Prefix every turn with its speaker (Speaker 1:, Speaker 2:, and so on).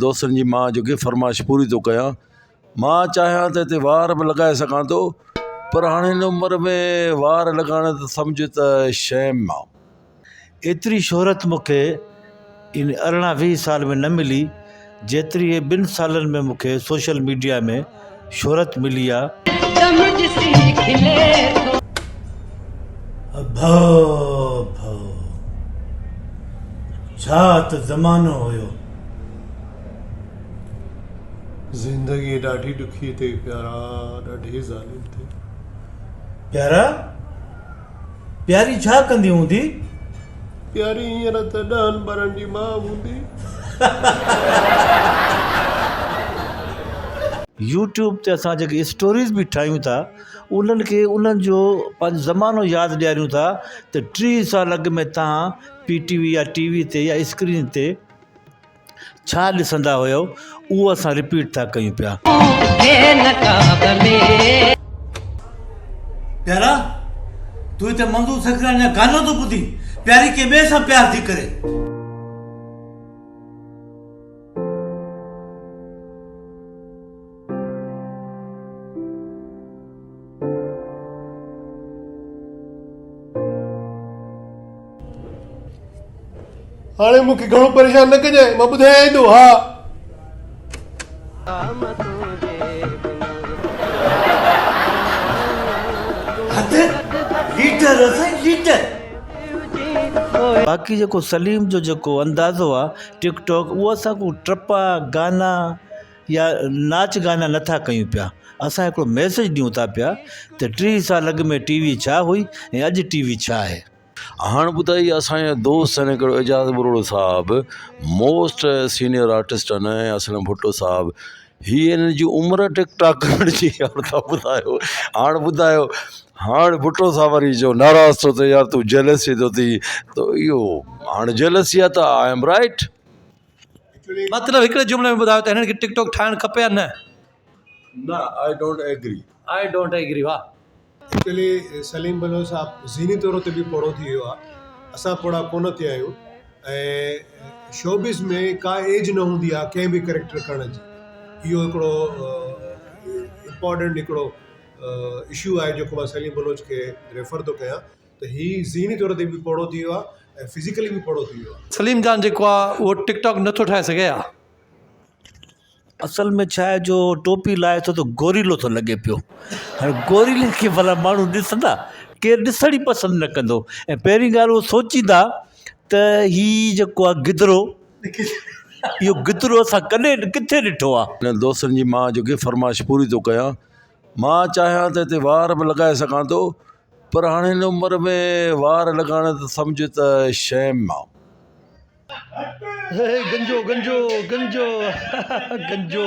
Speaker 1: دوستن جي مان جيڪي فرمائش پوري ٿو ڪيان مان چاهيان ته هتي وار به لڳائي سگهان ٿو پر هاڻي هن عمر ۾ وار لڳائڻ ته سمجهه ته شيم آ.
Speaker 2: ايتري شهرت مون کي ان 18 20 سال ۾ نه ملي جيتري ٻن سالن ۾ مون کي سوشل ميڊيا ۾ شهرت ملي آ. ڀؤ ڀؤ ڇا ته زمانو هيو.
Speaker 3: زندگي ڏاڍي ڏکي اٿئي پيارا ڏاڍي ظالم اٿئي.
Speaker 2: پيارا پياري ڇا ڪندي هوندي؟
Speaker 3: پياري هينئر ته ڏهن ٻارن جي ماء هوندي.
Speaker 2: يوٽيوب تي اسان جيڪي اسٽوريز به ٺاهيون ٿا انهن کي انهن جو پنهنجو زمانو ياد ڏياريون ٿا ته 30 سال اڳ ۾ توهان پي ٽي وي يا ٽي وي تي يا اسڪرين تي ڇا ڏسندا هيو اهو اسان رپيٽ ٿا ڪيون پيا. پيارا تون هتي منظور سکراڻي جا گانا ٿو ٻڌين پياري ڪنهن ٻئي سان پيار ٿي ڪري.
Speaker 3: هاڻي مون کي گهڻو پريشان نه ڪجانء، مان ٻڌايانء ٿو، ها.
Speaker 2: حد ليڊر سائين ليڊر. باقي جيڪو سليم جو جيڪو اندازو آ ٽڪ ٽاڪ اهو اسان ڪو ٽپا گانا يا ناچ گانا نٿا ڪيون پيا اسان هڪڙو ميسيج ڏيون ٿا پيا ته 30 سال اڳ ۾ ٽي وي ڇا هئي ۽ اڄ ٽي وي ڇا آهي.
Speaker 1: هاڻ ٻڌائي اسان جا دوست آهن هڪڙو اعجاز ٻرڙو صاحب موسٽ سينئر آرٽسٽ آهن ۽ اسلم ڀٽو صاحب هي هنن جي عمر ٽڪ ٽاڪ ڪرڻ جي هاڻ تان ٻڌايو هاڻ ٻڌايو هاڻ ڀٽو صاحب وري جو ناراض ٿو ٿئي يار تون جيلسي ٿو ٿي ته اهو هاڻ جيلسي آهي ته I am right.
Speaker 4: مطلب هڪڙي جملي ۾ ٻڌايو ته هنن کي ٽڪ ٽاڪ ٺاهڻ کپي يا نه؟
Speaker 1: نه I don't agree.
Speaker 4: I don't agree واه.
Speaker 3: ايڪچوئلي سليم بلوچ صاحب ذهني طور تي به پوڙهو ٿي ويو آهي اسان پوڙها ڪونه ٿيا آهيون ۽ شوبز ۾ ڪا ايج نه هوندي آهي ڪنهن به ڪريڪٽر ڪرڻ جي اهو هڪڙو امپارٽنٽ هڪڙو اشو آهي جيڪو مان سليم بلوچ کي ريفر ٿو ڪيان ته هي ذهني طور تي به پوڙهو ٿي ويو آهي ۽ فزيڪلي به پوڙهو ٿي ويو آهي.
Speaker 4: سليم جان جيڪو آهي اهو ٽڪ ٽاڪ نٿو ٺاهي سگهي ها.
Speaker 2: اصل ۾ ڇا آهي جو ٽوپي لاهي ٿو ته گوريلو ٿو لڳي پيو. هاڻي گوريلي کي ڀلا ماڻهو ڏسندا؟ ڪير ڏسڻ ئي پسند نه ڪندو ۽ پهرين ڳالهه اهو سوچيندا ته هي جيڪو آهي گدرو اهو گدرو اسان ڪڏهن ڪٿي ڏٺو آهي.
Speaker 1: انهن دوستن جي مان جيڪي فرمائش پوري ٿو ڪيان مان چاهيان ته هتي وار به لڳائي سگهان ٿو پر هاڻي هن عمر ۾ وار لڳائڻ ته سمجهه ته شيم آ.
Speaker 4: گنجو گنجو گنجو گنجو.